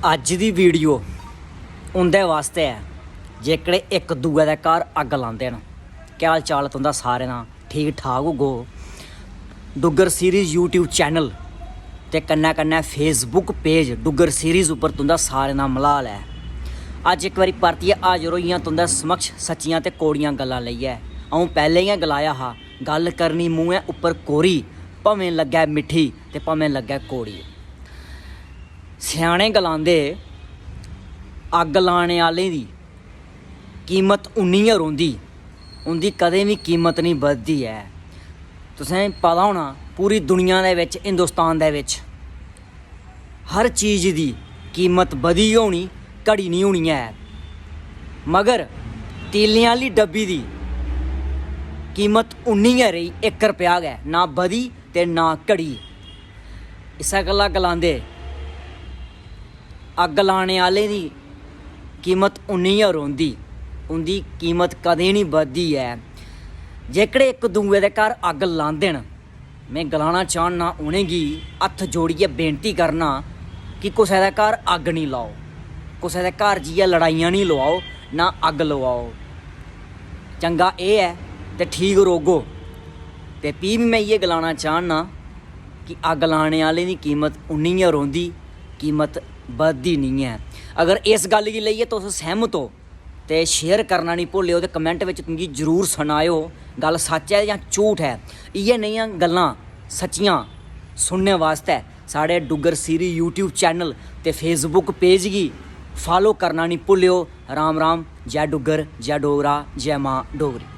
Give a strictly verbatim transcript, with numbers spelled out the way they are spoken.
अज्ज दी वीडियो उं'दे वास्तै ऐ जेह्कड़े इक दूए दे घर अग्ग लांदे न। केह् हाल चाल तुं'दा सारें दा? ठीक ठाक होगो। डुग्गर सीरीज YouTube चैनल ते कन्नै कन्नै Facebook पेज डुग्गर सीरीज उप्पर तुं'दा सारें दा मलाल ऐ। अज्ज इक बारी परतियै हाजर होई आं तुं'दे समक्ष सच्चियां ते कौड़ियां गल्लां लेइयै। अ'ऊं पैह्लें गै गलाया हा, गल्ल करनी मूंहै उप्पर कोरी, भामें लग्गै मिट्ठी ते भामें लग्गै कौड़ी। स्याने गलांदे, अग्ग लाने आह्लें दी कीमत उन्नी गै रौंह्दी, उं'दी कदें बी कीमत निं बधदी ऐ। तुसें पता होना, पूरी दुनिया दे बिच, हिंदुस्तान दे बिच हर चीज दी कीमत बधी गै होनी, घटी निं होनी ऐ। मगर तीलें आह्ली डब्बी दी कीमत उन्नी गै रेही, इक रपेआ गै, ना बधी ते ना घटी। इस्सै गल्ला गलांदे, अग्ग लाने आह्लें दी कीमत उन्नी गै रौंह्दी, उं'दी कीमत कदें निं बधदी ऐ। जेह्कड़े इक दूए दे घर अग्ग लांदे न, में गलाना चाह्न्नां उ'नेंगी, हत्थ जोड़ियै बेनती करना कि कुसै दे घर अग्ग निं लाओ, कुसै दे घर जाइयै लड़ाइयां निं लोआओ, ना अग्ग लोआओ। चंगा एह् ऐ ते ठीक रौह्गो। ते फ्ही बी में इ'यै गलाना चाह्न्नां कि अग्ग लाने आह्लें दी कीमत उन्नी गै रौंह्दी, कीमत बधदी निं ऐ। अगर इस गल्ल गी लेइयै तुस सैह्मत ओ ते शेयर करना निं भुल्लेओ ते कमैंट बिच मिगी जरूर सनाएओ, गल्ल सच्च ऐ जां झूठ ऐ। इ'यै नेहियां गल्लां सच्चियां सुनने वास्तै साढ़े डुग्गर सीरी YouTube चैनल ते Facebook पेज गी फालो करना निं भुल्लेओ। राम राम, जै डुग्गर, जै डोगरा, जै मां डोगरी।